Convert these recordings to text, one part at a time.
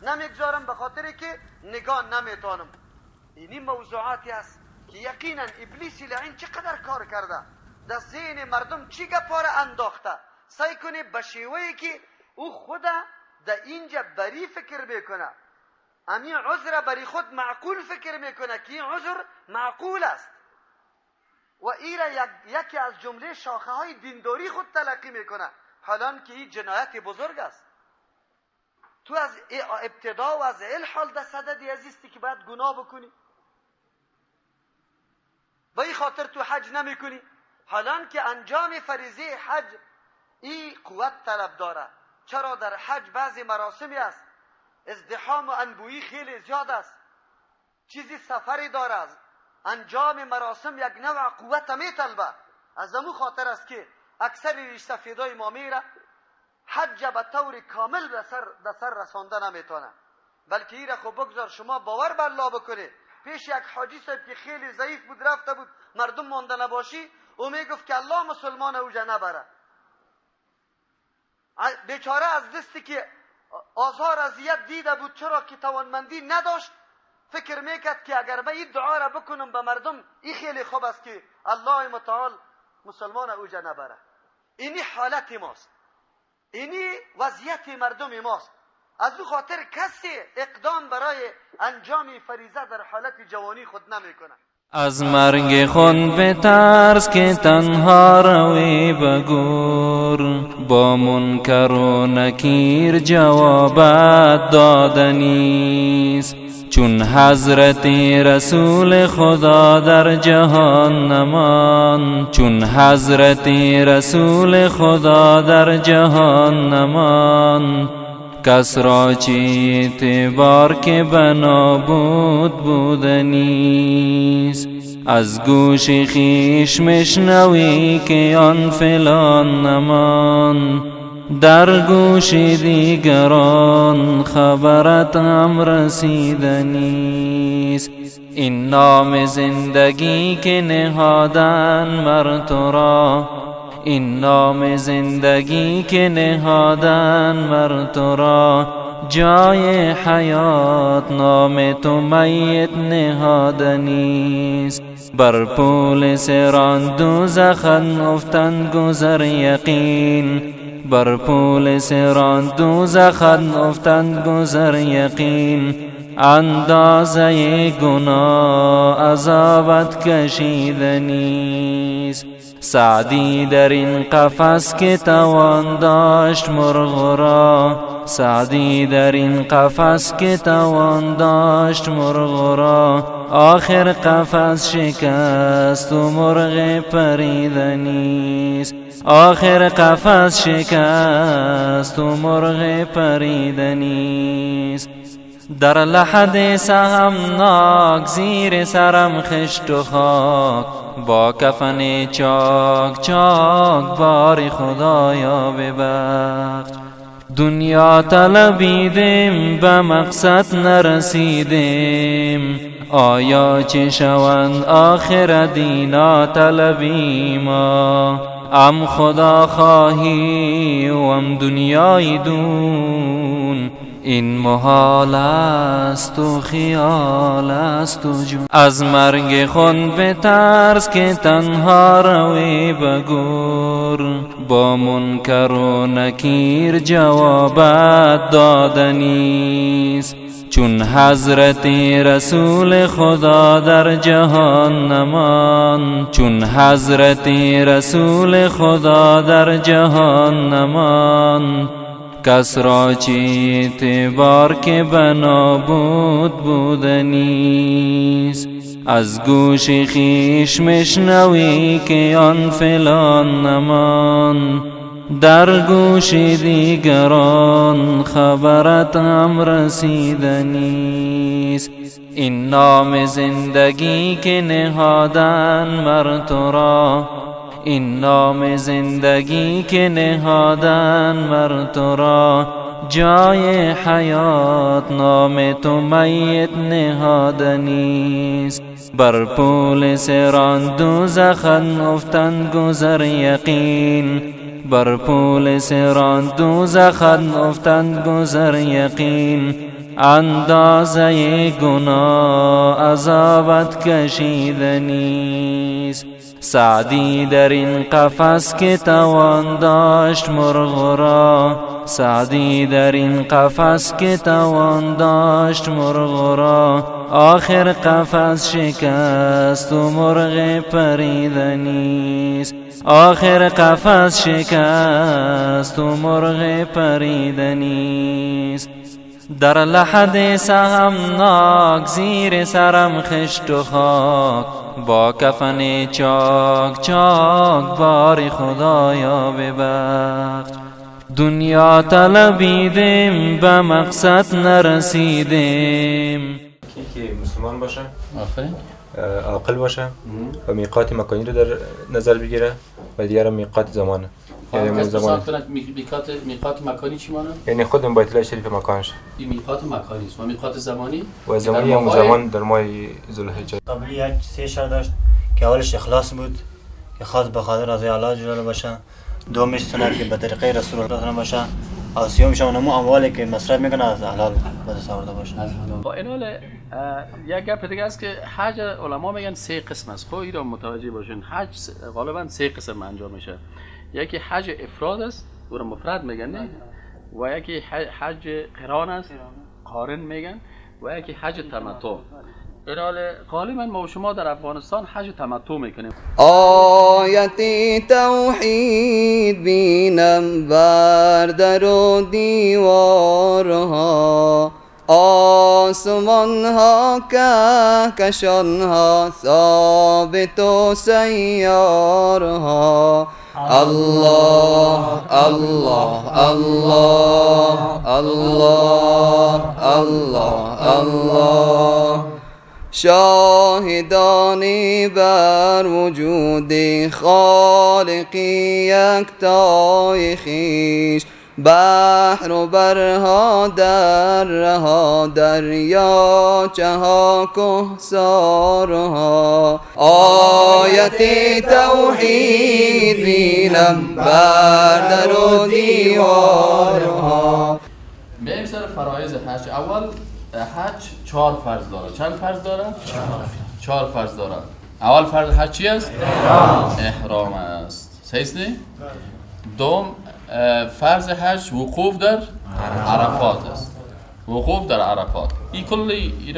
نمیگذارم به خاطر که نگاه نمیتونم. اینی موضوعاتی است که یقینا ابلیس لعین چقدر کار کرده، در ذهن مردم چی گپاره انداخته. سعی کنه به شیوهی که او خود در اینجا بری فکر میکنه، امی عذر بری خود معقول فکر میکنه که این عذر معقول است و ایره یکی از جمله شاخه های دینداری خود تلقی میکنه، حالان که این جنایت بزرگ است. تو از ابتدا و از الحال در صدد عزیزی که باید گناه بکنی، به این خاطر تو حج نمیکنی، حالان که انجام فریضه حج این قوت طلب داره. چرا در حج بعضی مراسمی است، ازدحام و انبویی خیلی زیاد است، چیزی سفری داره، انجام مراسم یک نوع قوت میطلبه. از امو خاطر است که اکثر ریش سفیدای ما میره حج به طور کامل به سر رسانده نمیتونه، بلکه ایره خب بگذار شما باور بر الله بکنه. پیش یک حاجی صاحب که خیلی ضعیف بود رفته بود، مردم مانده نباشی، او میگفت که الله مسلمان اوجه نبره. بیچاره از دستی که آزار اذیت دیده بود، چرا که توانمندی نداشت، فکر میکرد که اگر من این دعا را بکنم به مردم این خیلی خوب است که الله متعال مسلمان اوجه نبره. اینی حالت ماست، اینی وضعیت مردم ماست. از او خاطر کسی اقدام برای انجام فریضه در حالت جوانی خود نمیکنه. از مرگ خون بترس که تنها روی به گور، با منکر و نکیر جوابت دادنیست. چون حضرت رسول خدا در جهان نمان، چون حضرت رسول خدا در جهان نمان، کس را چه اعتبار که بنا بود بودنیست. از گوش خویش مشنوی که آن فلان نمان، در گوش دیگران خبرت هم رسیدنیست. این نام زندگی که نهادن مر تو را، این نام زندگی که نهادن مر تو را، جای حیات نام تو میت نهادنیست. بر پول سران دوزخ افتند گذر یقین، بر پول سران دوزخ افتند گذر یقین، اندازه گناه عذابت کشیدنیست. سعدی در این قفس که توان داشت مرغ را، سعدی در این قفس که توان داشت مرغ را، آخر قفس شکست و مرغ پریدنیست. آخر قفس شکست و مرغ پریدنیست. در لحد سهمناک زیر سرم خشت و خاک، با کفن چاک چاک بار خدایا ببخش. دنیا طلبیدیم به مقصد نرسیدیم، آیا چه شوند آخر دینا طلبی ما؟ ام خدا خواهی و ام دنیای دون، این محال است و خیال است و جون. از مرگ خون بترس که تنها روی به گور، با منکر و نکیر جوابت دادنیست. چون حضرت رسول خدا در جهان نمان، چون حضرت رسول خدا در جهان نمان، کس را چه اعتبار که بنا بود بودنیست. از گوش خویش مشنوی که آن فلان نمان، در گوش دیگران خبرت هم رسیدنیست. این نام زندگی که نهادن مر تو را، این نام زندگی که نهادن مر تو را، جای حیات نام تو میت نهادنیست. بر پول سران دوزخ افتند گذر یقین، بر پول صراط دوزخت افتد گذر یقین. اندازه گناه عذابت کشیده نیست. سعدی در این قفس که توان داشت مرغ را، سعدی در این قفس که توان داشت مرغ را، آخر قفس شکست و مرغ پریده نیست. آخر قفس شکست و مرغ پریده نیست. در لحد سهمناک زیر سرم خشت و خاک، با کفن چاک چاک بار خدایا ببخش. دنیا طلبیدیم به مقصد نرسیدیم. که مسلمان باشه، آفرین، عاقل باشه و میقات مکانی رو در نظر بگیره و دیگر میقات زمانه. یعنی زمان میقات مکانی چی معنی؟ یعنی خود بیت الله شریف مکانش. این میقات مکانی است و میقات زمانی؟ و زمانی هم زمان در ماه ذوالحجه. قبلی حج سه شرط داشت که اولش اخلاص بود که خاص به خاطر رضای الله جلاله باشه، دومش سنت که به طریقه رسول الله باشه، و سومش هم اموالی که مصرف میکنه از حلال به دست آورده باشه. با این حال یک گپ دیگه است که حج علما میگن سه قسم است. خب اینو متوجه باشین، حج غالبا سه قسم انجام میشه. یکی حج افراد است، او را مفرد میگن، نه؟ و یکی حج قران است، قارن میگن، و یکی حج تمتع. این حال غالبا ما و شما در افغانستان حج تمتع میکنیم. آیت توحید بینم بر در و دیوارها، آسمان ها کهکشان ها ثابت و سیارها. الله الله الله الله الله الله. شاهدانی بر وجود خالقی یکتای خویش، بحر و برها درها دریاچه ها کوهسارها. آیت توحید بینم بر در و دیوارها. میایم سر فرایض حج. اول حج 4 فرض داره. چند فرض داره؟ 4 فرض داره. اول فرض حج چی است؟ احرام است. صحیح است؟ دوم فرض حج وقوف در عرفات است. وقوف در عرفات. این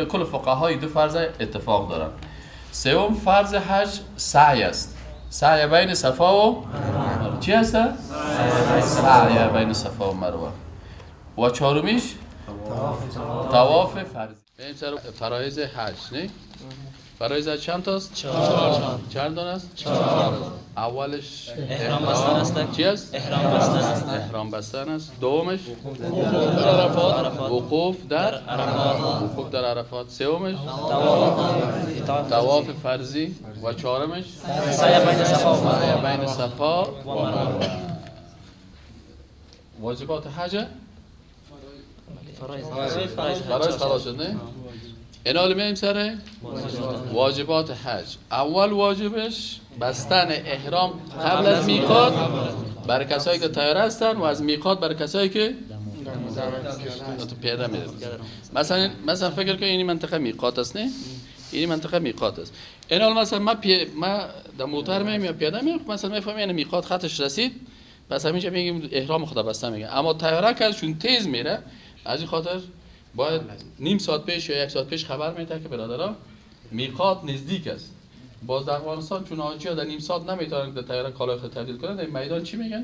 کل فقهای دو فرض اتفاق دارن. سوم فرض حج سعی است. سعی بین صفا و چی است؟ سعی بین صفا و مروه. و چهارمیش طواف فرض. این سر فرایض حج، نه؟ فرایض حج چند تاست؟ 4. چند دانه است؟ 4. اولش احرام بستن است. چی است؟ احرام بستن است. احرام بستن است. دومش وقوف در عرفات. وقوف در عرفات. سومش طواف فرضی و چهارمش سعی بین صفا و مروه. بین صفا و مروه. واجبات حج فرایض خلاص شد، نه؟ اینا حالا میایم سر واجبات حج. اول واجبش بستن احرام قبل از میقات برای کسایی که طیاره هستن و از میقات برای کسایی که تو پیاده میرن. مثلا فکر کن این منطقه میقات است، نه؟ این منطقه میقات است. این حال مثلا ما در موتر میم یا پیاده میم، مثلا میفهمیم این میقات خطش رسید، پس همینجا میگیم احرام خدا بسته میگه. اما طیاره که چون تیز میره، از این خاطر باید نیم ساعت پیش یا 1 ساعت پیش خبر میده که برادرها میقات نزدیک است. باز در افغانستان چون حاجی‌ها در نیم ساعت نمیتونن که طیاره کالای خود تبدیل کنن، در میدان چی میگن؟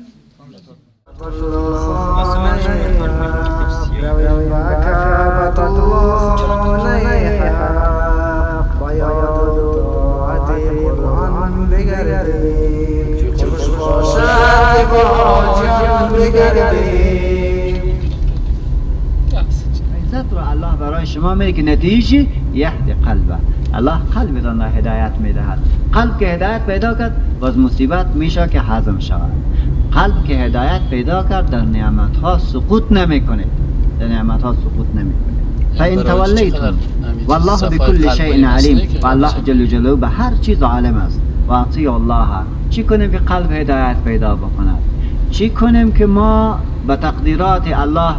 عزت رو الله برای شما میده که نتیجه یهد قلبه. الله قلبتان را هدایت میدهد. قلب که هدایت پیدا کرد باز مصیبت میشه که هضم شود. قلب که هدایت پیدا کرد در نعمت ها سقوط نمیکنه. در نعمت ها سقوط نمیکنه. فإن تولیتم والله بكل شیء علیم. و الله جل جلاله به هر چیز عالم است. و اطیعوا الله. چی کنیم که قلب هدایت پیدا بکند؟ چی کنیم که ما به تقدیرات الله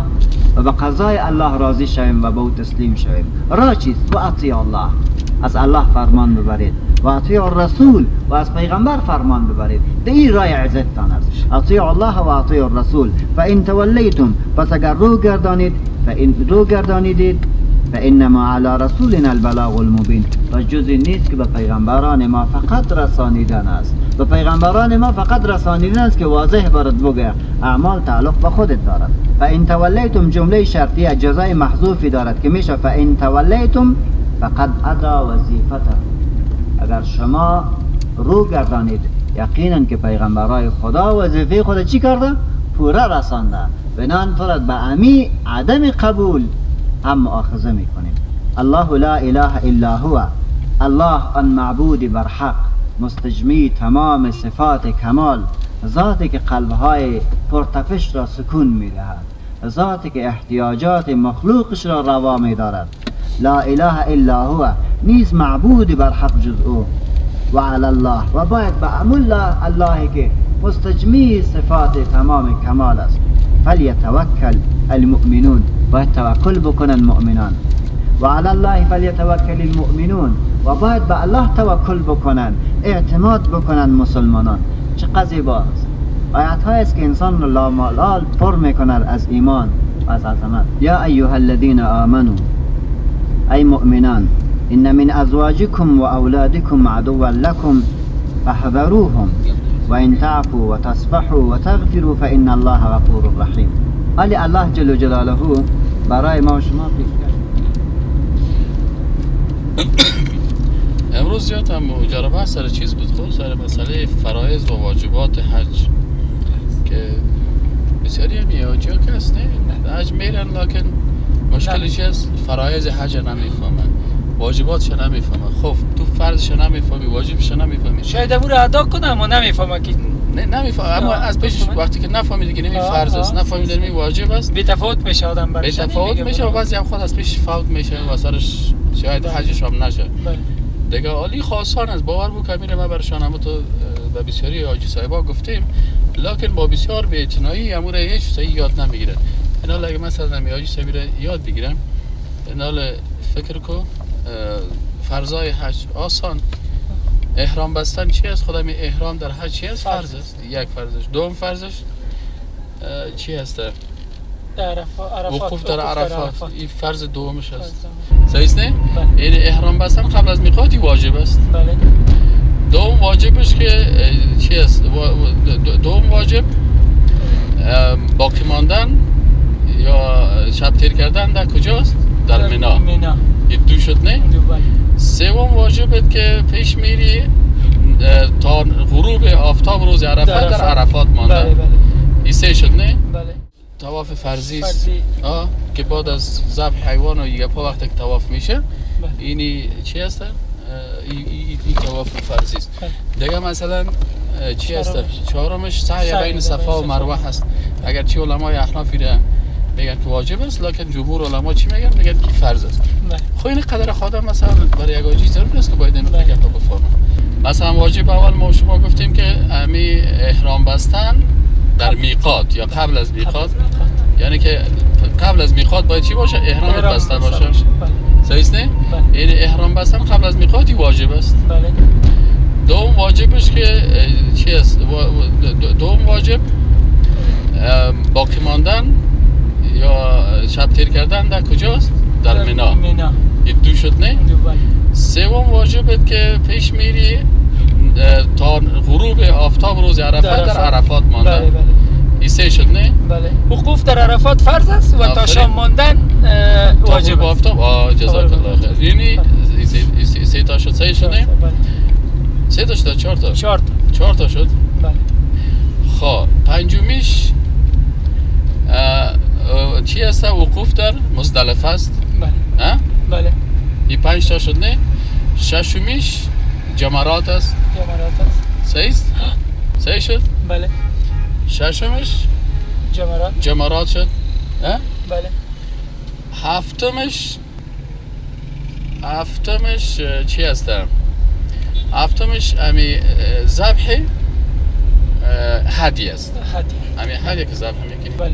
و به قضای الله راضی شویم و به او تسلیم شویم؟ راه چیست؟ و اطیع الله، از الله فرمان ببرید، و اطیع الرسول، و از پیغمبر فرمان ببرید. در این راه عزتتان است. اطیع الله و اطیع الرسول فان تولیتم، پس اگر رو گردانید، فان رو گردانیدید، فانما علی رسولنا البلاغ المبین، و جز نیست که به پیغمبران ما فقط رسانیدن است. به پیغمبران ما فقط رسانیدن است که واضح برات بگه، اعمال تعلق به خودت دارد. فان تولیتم جمله شرطیه جزای محذوفی دارد که میشه فان تولیتم فقد ادا وظیفته. اگر شما رو گردانید، یقینا که پیغمبرای خدا وظیفه خود چی کرده؟ پوره رسانده. بنان فرد به امی عدم قبول هم مؤاخذه میکنیم. الله لا اله الا هو، الله آن معبود برحق، مستجمی تمام صفات کمال، ذاتی که قلبهای پرتپش را سکون میدهد، ذاتی که احتیاجات مخلوقش را روا میدارد. لا اله الا هو، نیز معبود بر حق جز او. و علی الله، و باید به الله، الله که مستجمی صفات تمام کمال است. فلیتوکل المؤمنون، باید توکل بکنن مؤمنان. و علی الله فلیتوکل المؤمنون، و باید به الله توکل بکنن، اعتماد بکنن مسلمانان. چه زیباست آیت های است که انسان را لامالال پر میکند از ایمان و از عظمت. یا ایها الذین آمنوا، ای مؤمنان، ان من ازواجکم و اولادکم عدوا لکم فاحذروهم و ان تعفوا و تصفحوا و تغفروا فان الله غفور رحیم. ولی الله جل جلاله برای ما و شما پیشکش. امروز زیاد هم مجربه سر چیز بود، خب سر مسئله فرایض و واجبات حج که بسیاری هم یاجی ها که هست نه حج میرن، لکن مشکلش است فرایض حج نمیفهمن، واجباتش نمیفهمن. خب تو فرضش نمیفهمی، واجبش نمیفهمی، شاید امور ادا کنه اما نمیفهمه که نه نمیفهمه. اما از پیش وقتی که نفهمی دیگه نمی فرض است، نفهمی نمی واجب است، بی تفاوت میشه آدم برش، بی تفاوت میشه و بعضی هم خود از پیش فوت میشه و سرش شاید حجش هم نشه. دیگه عالی خاصان است، باور بو که ما برشان هم تو به بسیاری حاجی صاحبا گفتیم، لکن با بسیار بی‌اعتنایی امور هیچ صحیح یاد نمیگیرن. اینا اگه مثلا می حاجی صاحب یاد بگیرن، اینا فکر کو فرضای حج آسان، احرام بستن چی است؟ خودم احرام در حج چی است؟ فرض است، یک فرضش. دوم فرضش چی است؟ در عرفات، وقوف در عرفات، این فرض دومش است. صحیح است نه؟ یعنی احرام بستن قبل از میقات واجب است. بله. دوم واجبش که چی است؟ دوم واجب باقی ماندن یا شب تیر کردن در کجاست؟ در مینا. این دو شد نه؟ سوم واجبت که پیش میری تا غروب آفتاب روز عرفه در عرفات ماندن. بله بله. این سه شد نه؟ بله. طواف فرضی است که بعد از ذبح حیوان و یه پا وقتی که طواف میشه اینی چی هست؟ این طواف فرضی است. دیگه مثلا چی هست؟ چهارمش سعی بین صفا و مروه هست. اگر چی علمای احناف میگن که واجب است، لکن جمهور علما چی میگن؟ میگن که فرض است. خب این قدر خادم مثلا برای یک حاجی ضرور است که باید این گپ بفهمه. مثلا واجب اول ما شما گفتیم که امی احرام بستن در میقات یا قبل از میقات، یعنی که قبل از میقات باید چی باشه؟ احرام بسته باشه. صحیح است نه؟ یعنی احرام بستن قبل از میقات واجب است. بله. دوم واجبش که چی است؟ دوم واجب باقی ماندن یا شب تیر کردن در کجاست؟ در مینا. این دو شد نه؟ سوم واجبت که پیش میری تا غروب آفتاب روز عرفه در عرفات ماندن. بله بله. این سه شد نه؟ بله. وقوف در عرفات فرض است و تا شام ماندن واجب است. آفتاب جزاک الله خیر. یعنی سه تا شد، سه شد نه؟ سه تا شد، چهار تا؟ چهار تا. چهار تا شد؟ بله. خب پنجمیش چی هست؟ وقوف در مزدلفه است. بله. بله. این پنج تا شد نه؟ ششمیش جمرات است. جمرات است. صحیح است؟ صحیح شد؟ بله. ششمش جمرات. جمرات شد. بله. هفتمش چی هست؟ هفتمش امی ذبح هدیه است. هدیه. همین هدیه که ذبح میکنیم. بله.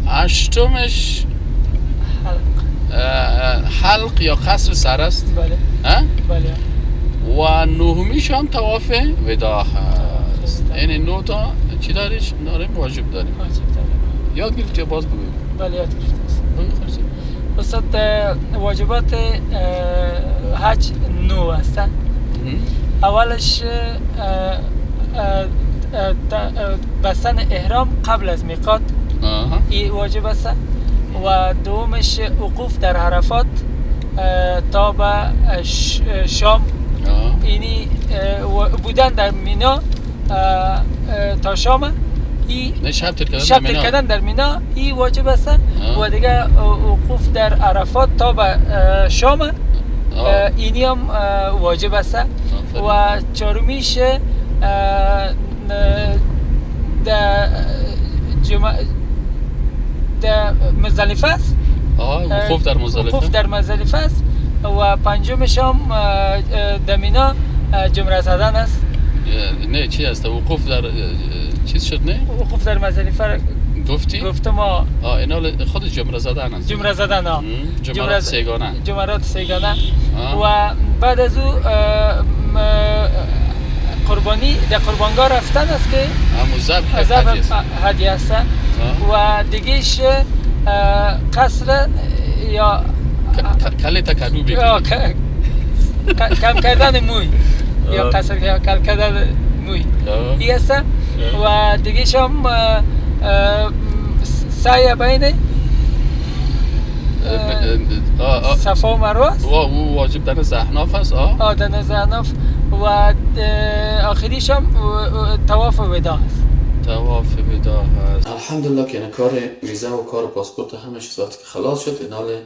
هشتمش حلق یا قصر سر است. بله. بله. و نهمیش هم طواف وداع هست. یعنی 9 تا چی داریش؟ داریم واجب داریم. واجب داریم. یاد گرفتی یا باز بگویم؟ بله یاد گرفته است. استاد واجبات حج 9 است. اولش بستن احرام قبل از میقات این واجب است و دومش وقوف در عرفات تا به شام، اینی بودن در مینا تا شام، نه شب تیر کردن در مینا این واجب است و دیگه وقوف در عرفات تا به شام اینی هم واجب است و چهارمیش در مزدلفه است. وقوف در مزدلفه. وقوف در مزدلفه است و پنجمش هم در مینا جمره زدن است. نه چی است؟ وقوف در چیز شد نه؟ وقوف در مزدلفه گفتی؟ گفتم ما. اینا خود جمره زدن است. جمره زدن ها. جمرات سه‌گانه. جمرات سه‌گانه و بعد از او قربانی در قربانگاه رفتن است که همون ذبح هدیه است و دیگهش قصر یا کلی تکدو بگیری کم کردن موی یا قصر یا کل کردن موی این است و دیگهش هم سعی بین صفا و مروه است. او واجب در نزد احناف است. در نزد احناف و آخریش هم طواف وداع است. طواف وداع است. الحمدلله که این کار ویزا و کار پاسپورت همه چیز وقتی که خلاص شد اینال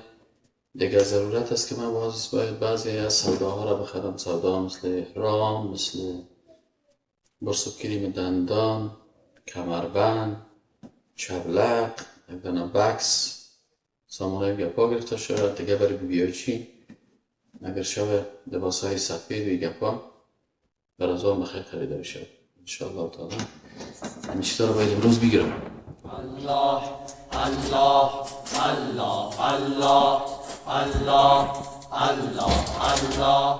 دیگر ضرورت است که من باز باید بعضی از سوداها را بخرم. سودا مثل احرام، مثل برس و کریم دندان، کمربند، چبلق، یک دانه بکس، سامانه گپا گرفته شد دیگه برای بیبیای چی اگر شب لباس های سفید و گپا بر از آن بخیر خریداری شد انشاءالله تعالی. همین چیزا رو باید امروز بگیرم. الله الله الله الله الله الله الله.